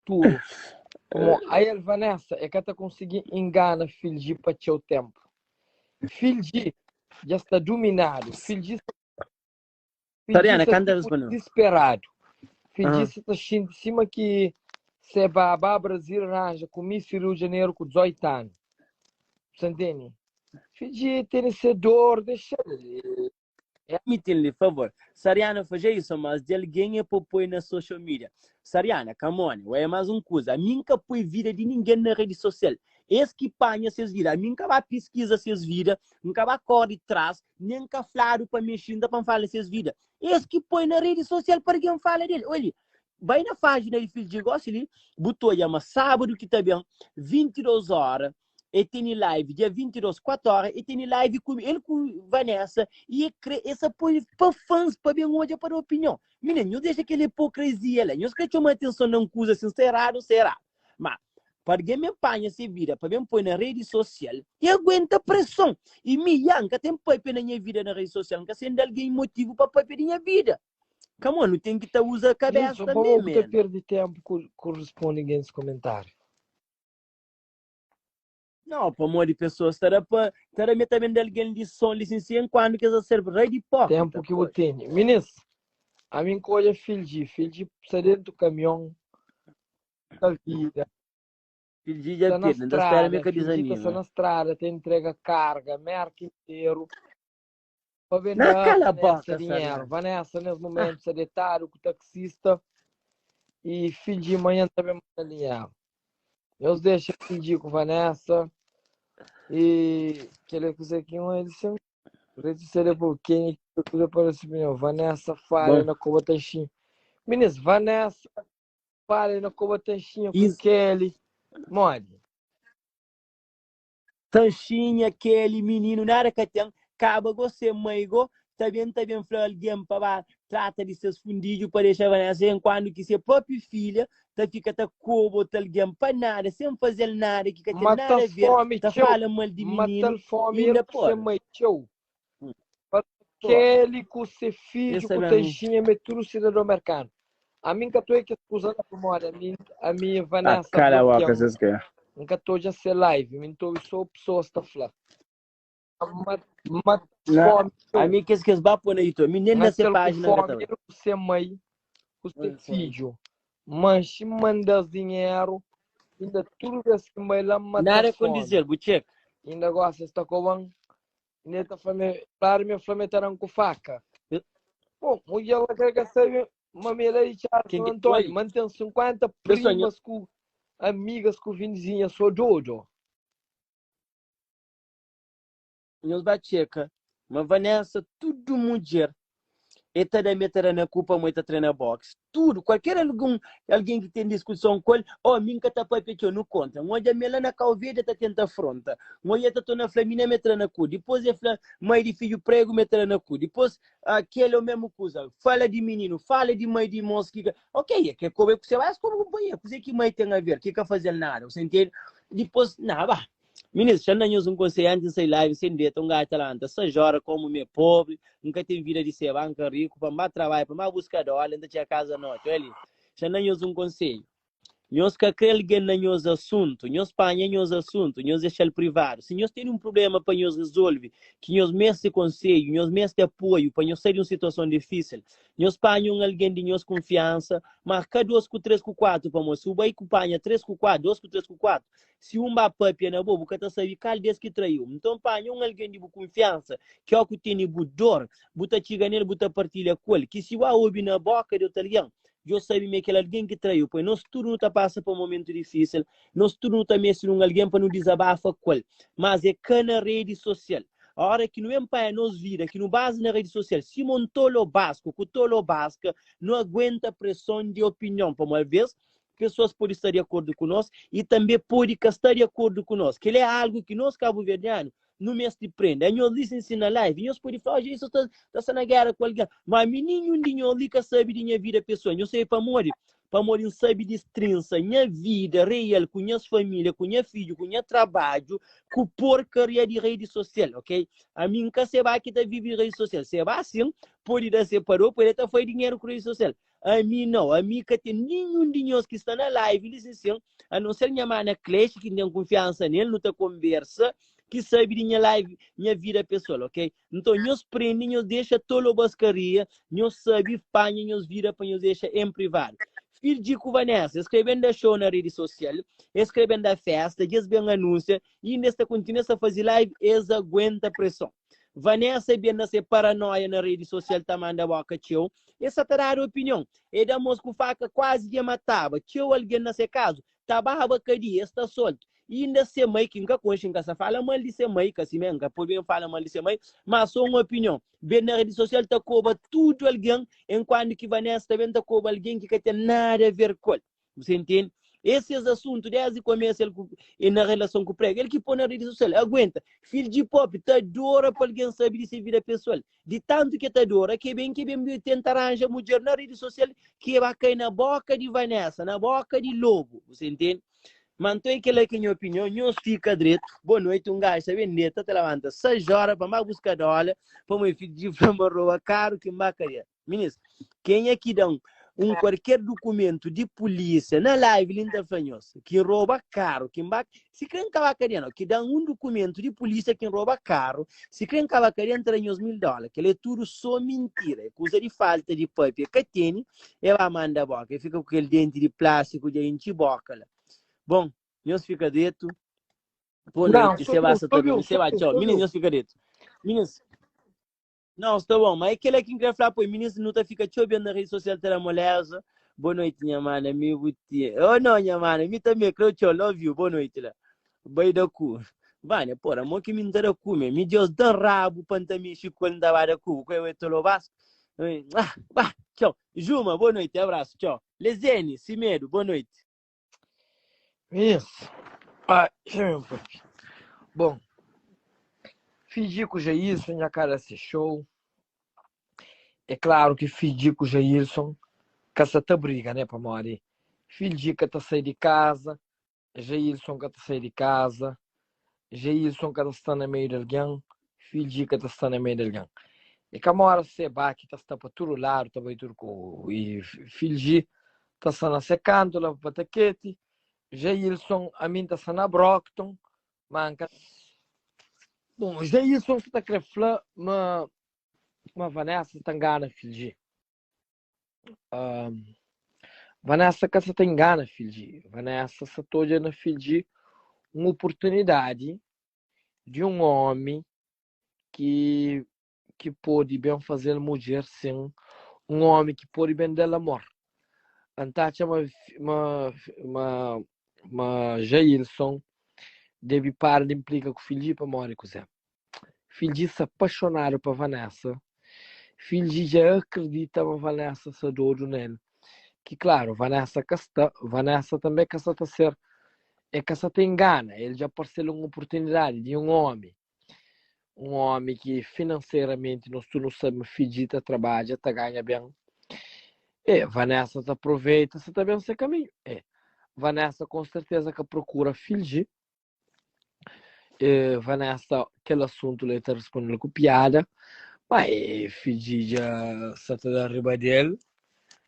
futuru. Pamo ael Vanessa e ka ta konsigi ingana Fildji pa txeu tempu. Fildji dja sta duminadu, Fildji sta Fildji Sariana, sta kanta tipo respondeu. disperadu. Fildji Ah. sta ta xinti sima ki se ba ba Brazil ranja ku Miss Rio de Janeiro ku 18 anu. Sa ntende? Fidji tene se dor, dexa-l. Admiti-l-li, favor. Sariana faze isso, mas di algen é po poi na social media. Sariana, come on, ué, é mas un kuza. Ami N ka poi vida di ningen na redi sosial. Es ki panha ses vida. Ami N ka ba piskiza ses vida, N ka ba kori tras, nen N ka fladu pa mexi inda pa N fala ses vida. Es ki poi na redi sosial pa algen fala del. Oi li, bai na fájina di Fidji gosi li, bu ta odja ma sábadu ki ta ben, 22 ora, e tene live dia 22, 4 ora, e tene live ku el ku Vanessa e e kre e sa poi pa fãs pa ben odja pa da opinion. Minina, nhos dexa kel hipokresia la. Nhos kre txoma atenson na un kuza sin sta eradu, sta eradu. Ma pa algen ben panha se vida pa ben poi na redi sosial e aguenta preson. E mi ya N ka ten papia na nha vida na redi sosial, N ka sen da algen motivu pa papia di nha vida. Come on, nu ten ki ta uza kabesa Nilson, tanbe, pamodi bu ta man. perde tempu ku ku responde gentis komentariu? Não, pamodi pessoas ta da pa ta da me ta ben da alguém lição licencia enquanto que essa serve rei de hipócrita, Tempu ki bu poxa. tene. Minis, ami N ka odja Fildji. Fildji sta dentu kamion ta vida. Fildji dja Sta na perde, N ta spera me strada, ka Fildji ta sta desanima. na strada ta entrega karga Merka interu pa ben Na da kala Vanessa boka, dinheru. Sariana. Vanessa nes Ah, momentu sta detadu ku taksista i Fildji manhan ta ben manda dinheru. Nhos dexa Fildji ku Vanessa i kel kuzê ki un el sin rede social é pou kenha ki kuza para si opinião. Vanessa falha bom. na Koba Tanxinha. Minis, Vanessa falha na Koba Tanxinha ku Is Kelly. Modi? Tanchinha, Kelly, mininu, nada ka ten, kaba go se mai go ta ben ta ben fla algen pa ba trata di ses fundidju pa dexa Vanessa enkuandu ki se propi filha ta fika ta koba otu algen pa nada sen fazel nada ki ka ten nada Mata-s a ver fomi ta txeu, fala mal di mininu mata-l fomi el inda ku se porra mai txeu. Pa porra Kelly ku se es fidju ta ku ben Tanchinha ma é tudu sidadon merkanu. Ami N ka ta oia kes kuza la pamodi ami ami Ah, Vanessa kala boka, blokia-m. ses ka. N ka ta odja se live, mi N ta obi so pesoas ta fla. Ma mata-s Na, fomi txeu. ami kes kes ba pô na YouTube, ami nem na se Mata-l ku página N ka ta fomi bai. el ku se mai ku se fidju. Manxi manda-s dinheru, inda tudu bes ki N bai la N Nada mata-s fomi. kondizel, bu txeka. Inda gosi es ta koba-m Inda ta fla me, claro me fla me ta dan ku faca. Bom, mulher lá quer que sabe, ma me lá de Charles Quem que Antônio, oi, mantém 50 pessoal, nho- primas com amigas com vizinha, sou doido. nhos ba txeka ma Vanessa tudo mudjer e ta da me ta da na ku pamo e ta trena boxe tudo qualquer algum alguém ki tem discussão ku el oh mi nka ta papia txeu nu konta N odja me la na Cau Verde ta tenta afronta N odja ta torna fla mina me tra na ku dipôs e fla mai di fidju prego me tra na ku dipôs aquele é o mesmo kuza fala di mininu fala di mai di mos ki ka ok e ke koba e ku se ba es koba kumpanheru kuze ki mai tem a ver ki ka fazel nada você entende dipôs na ba Minis, xa N da nhos un konselhu antis N sai live sen deta, un gajo ta lanta 6 ora komu mi é pobri, N ka ten vida di ser banka riku, pa N ba trabadja, pa N ba buska dóla, N ta txiga kaza noti. Oja li, xa N da nhos un konselhu, nhos ka kre algen na nhos asuntu, nhos panha nhos asuntu, nhos dexa-l privadu. Si nhos tene un prubléma pa nhos rezolve, ki nhos meste konselhu, nhos meste apoiu pa nhos sai di un situason difísil, nhos panha un algen di nhos kunfiansa, má ka dôs ku três ku kuatu, pamodi si bu bai ku panha três ku kuatu, dôs ku três ku kuatu, Si un ba papia na bo, bu ka ta sabe kal des ki traiu. Nton panha un algen di bu kunfiansa, ki ó ku tene bu dor, bu ta txiga nel, bu ta partilha ku el, ki si bu a obi na boka di otu algen, djo sabe ma é kel algen ki traiu. Poi nos tudu nu ta pasa pa momentu difisil, nos tudu nu ta meste di un algen pa nu dizabafa ku el, mas é ka na redi sosial. Ora ki nu ben panha nos vida, ki nu baza na redi sosial, sima un tolo basku ku tolo baska, nu aguenta preson di opinion, pamodi alvês Pesoas pode sta di akordu ku nos i tanbê pode ka sta di akordu ku nos. Kel-li é algu ki nos kabuverdianu nu meste prende. Anhos li sen sina live, nhos pode fla, Oja, isu ta ta sta na géra ku algen. Má ami ninhun di nhos li ka sabe di nha vida pesoal. Nhos sabe pamodi? Pamodi N sabe distrinsa nha vida real ku nhas família, ku nha fidju, ku nha trabadju, ku porkaria di redi sosial, ok? Ami N ka seba ki ta vive di redi sosial. Seba sin, pode da se pa do, pode ta fai dinheru ku redi sosial. Ami nau, ami ka ten ninhun di nhos ki sta na live li sin sin, a non ser nha mana Cleche ki N ten kunfiansa nel, nu ta konbersa, ki sabi di nha live, nha vida pesoal, ok? Nton nhos prende, nhos dexa tolobaskaria, nhos sabi panha nhos vida pa nhos dexa en privadu. Fidji ku Vanessa, es kre ben da show na redi sosial, es kre ben da festa, dja es ben anunsia, i inda es ta kontinua sa fazi live, es aguenta preson. Vanessa ben na se paranoia na redi sosial ta manda boka txeu, es sa ta dadu opinion, e da mos ku faka kuazi dja mataba txeu algen na se kazu, ta baba kadia, es ta soltu. Inda se mai, ki N ka konxe, N ka sa fala mal di se mai, ka simé, N ka pode ben fala mal di se mai, má sô un opinion. Ben na redi sosial ta koba tudu algen, enkuandu ki Vanessa ta ben ta koba algen ki ka ten nada a ver ku el. Bu intende? Esi es asuntu, desdi komesu el ku e na relason ku prega, el ki pô na redi sosial. Aguenta. Fidju di pop ta adora pa algen sabe di se vida pesoal. Di tantu ki e ta adora, ke ben ke ben tenta ranja mudjer na redi sosial ki e ba kai na boka di Vanessa, na boka di lobu. Bu intende? Ma nton é kela ki é nha opinion, nhos fika dretu. Boa noite, un gajo ta ben deta, ta labanta 6 hora pa ba buska dóla, pa mãe fidju di fla ma roba karu ki N ba kadia. Minis, kenha ki da-m un kualker dukumentu di pulísia na live li N ta fla nhos ki N roba karu, ki N ba, si kre N ka ba kadia nau, ki da-m un dukumentu di pulísia ki N roba karu, si kre N ka ba kadia N ta da nhos 1000 dóla. Kel-la é tudu sô mintira, é kuza di falta di pâpia. Ka tene E ba manda boka, e fika ku kel denti di plástiku dja intxi boka la. Bon, nhos fika dretu. Boa Não, noite, se ba sa ta durmi, se ba txau. Minis, nhos fika dretu. Minis, não, sta bon, ma é kela ki N kre fla, poi, minis, nu ta fika txeu ben na rede sosial ta da moleza. Boa noite, nha mana, mi bu ti. Oh, não, nha mana, mi tanbe kreu txeu, love you, boa noite la. Bai da ku. Vânia, porra, mo ki mi N ta da ku me? Mi Deus da rabu pa N ta mexi ku el, N ta ba da ku. Ku el tolobasku. Ah, bah, txau. Juma, boa noite, abraço, txau. Lezene, Simedo, boa noite. Isso. Ah, deixa eu ver um pouquinho. Bom, fingi ku Jailson nha cara se show. É claro que fingi ku Jailson ka sa ta briga, né, pamodi fingi ka ta sai de casa, Jailson ka ta sai di kaza, Jailson ka ta sta na meiu di algen, Fidji ka ta sta na meiu di algen. E ka mora Seba ki ta sta pa tudu ladu, ta bai tudu ku i Fidji ta sta na se kantu la pa Pataketi, Jailson ami N ta sta na Brockton, ma N ka Bon, Jailson sta ta kre fla ma ma Vanessa ta ngana Fidji. Um, Vanessa ka sa ta ingana Fidji. Vanessa sa ta odja na Fidji un oportunidadi di un omi ki ki pode ben faze-l mudjer sin, un omi ki pode ben da-l amor. N ta atxa ma ma ma ma Jailson debe para di inplika ku Fidji pamodi kuzê? Fidji sta paxonadu pa Vanessa. Fidji dja akredita ma Vanessa sta dodu na el. Ki klaru, Vanessa ka sta. Vanessa tanbe ka sta ta ser, e ka sta ta ingana. El dja parse-l un oportunidadi di un omi. Un omi ki finanseramenti nos tudu nu sabe ma Fidji ta trabadja, ta ganha ben. E Vanessa ta aproveita, sa ta ben se kaminhu. E Vanessa kon serteza ka prokura Fidji. E Vanessa kel asuntu la e ta responde-l ku piada, ma e fidji dja sa ta da riba del.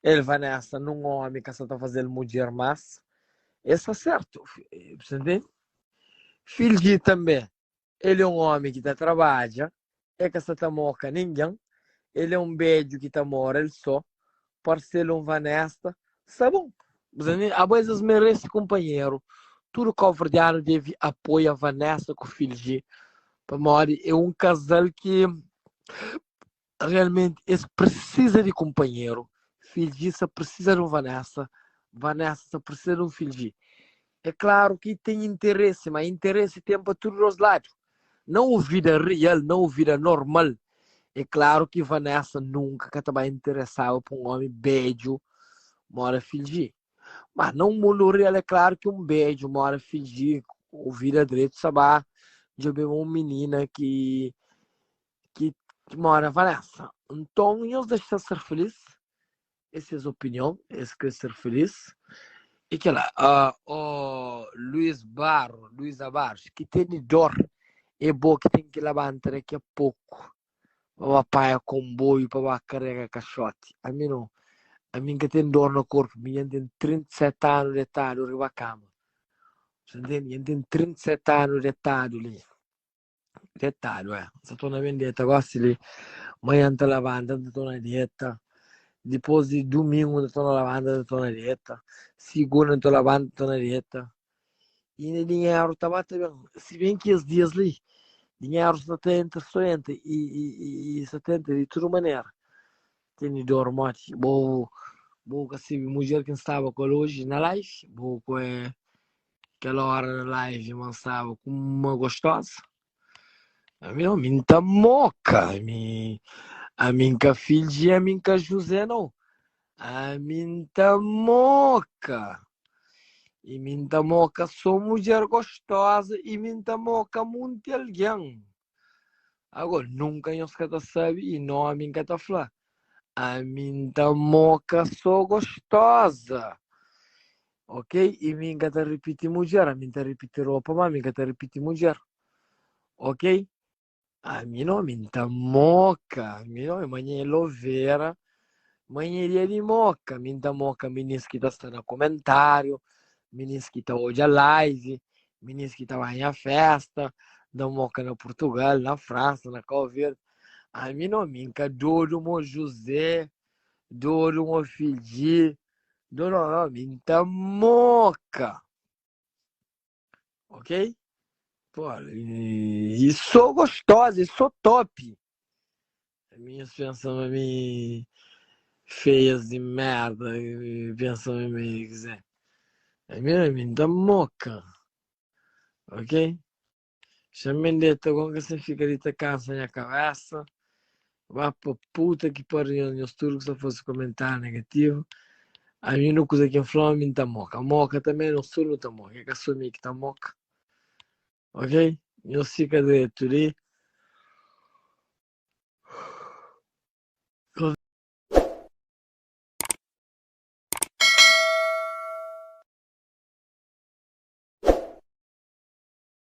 El Vanessa nun omi ka sa ta faze-l mudjer mas. E sta sertu, bu sa ntende? Fidji tanbe el é un omi ki ta trabadja, e ka sa ta moka ningen, el é un bedju ki ta mora el so, parse-l un Vanessa, sta bon. Abo es merese kunpanheru. Tudu kauverdianu deve apoia Vanessa ku Fildji, pamodi é un kazal ki realmenti es presiza di kunpanheru. Fildji sa presiza di un Vanessa, Vanessa sa presiza di un Fildji. É klaru ki ten interesi, ma interesi ten pa tudu dos ladu. Na un vida real, na un vida normal, é klaru ki Vanessa nunka ka ta ba interesaba pa un omi bedju moda Fidji. Ma na un mundu real é klaru ki un bedju moda Fidji ku vida dretu sa ba djobe un minina ki ki moda Vanessa. Nton nhos dexa ser felis. É ses opinion, es kre ser felis. E kela, uh, oh, Luiz Barro, Luiza Barros, ki tene dor, é bo ki ten ki labanta daqui a pouco pa ba panha comboio, pa ba carrega caixote. Ami não. Ami N ka ten dor na korpu, mi dja N ten 37 anu detadu riba kama. Sa ntende? Dja N ten 37 anu detadu li. Detadu, é. N sa torna ben deta gosi li. Manhan N ta labanta, N ta torna deta. Dipôs di dumingu N ta torna labanta, N ta torna deta. Sigunda N ta labanta, N ta torna deta. I inda dinheru ta ba ta ben. Si ben ki es dias li, dinheru sta ta entra, sta entra i, i, i, i sta ta entra di tudu manera. Tene dor moti. Bo, bo ka sabe mudjer ki N staba ku el oji na live. Bo ku é kel ora na live ma N staba ku uma gostosa. Ami não, ami N ta moka. Ami, ami N ka filji, ami N ka José não. Ami N ta moka. I mi N ta moka sô mudjer gostosa i mi N ta moka munti algen. Agora, nunka nhos ka ta sabe i nomi N ka ta fla. Ami N ta moka sô gostosa. Ok? I mi N ka ta ripiti mudjer. Ami N ta ripiti ropa, má mi N ka ta ripiti mudjer. Ok? Ami no, ami N ta moka. Ami no, manha é lovera, manha é dia di moka. Mi N ta moka minis ki ta sta na komentáriu, minis ki ta odja live, minis ki ta ba nha festa, N ta moka na Purtugal, na Fransa, na Kau Verdi. Ami no, mi N ka dodu mo José, dodu mo Fidji, dodu, no, mi N ta moka. Ok? Pô, e sou gostosa, e sou top. As minhas pensam a mim feias de merda, pensam a mim, quer dizer, a mim, a mim tá moca, ok? Xa-m deta gon ka sen fika li ta kansa nha kabesa. Ba pa puta ki pariu nhos tudu ki sta faze komentáriu negativu. Ami no kuza ki N fla mi N ta moka. Moka tanbe nos tudu nu ta moka, é ka so mi ki ta moka. Ok? Nhos fika dretu li.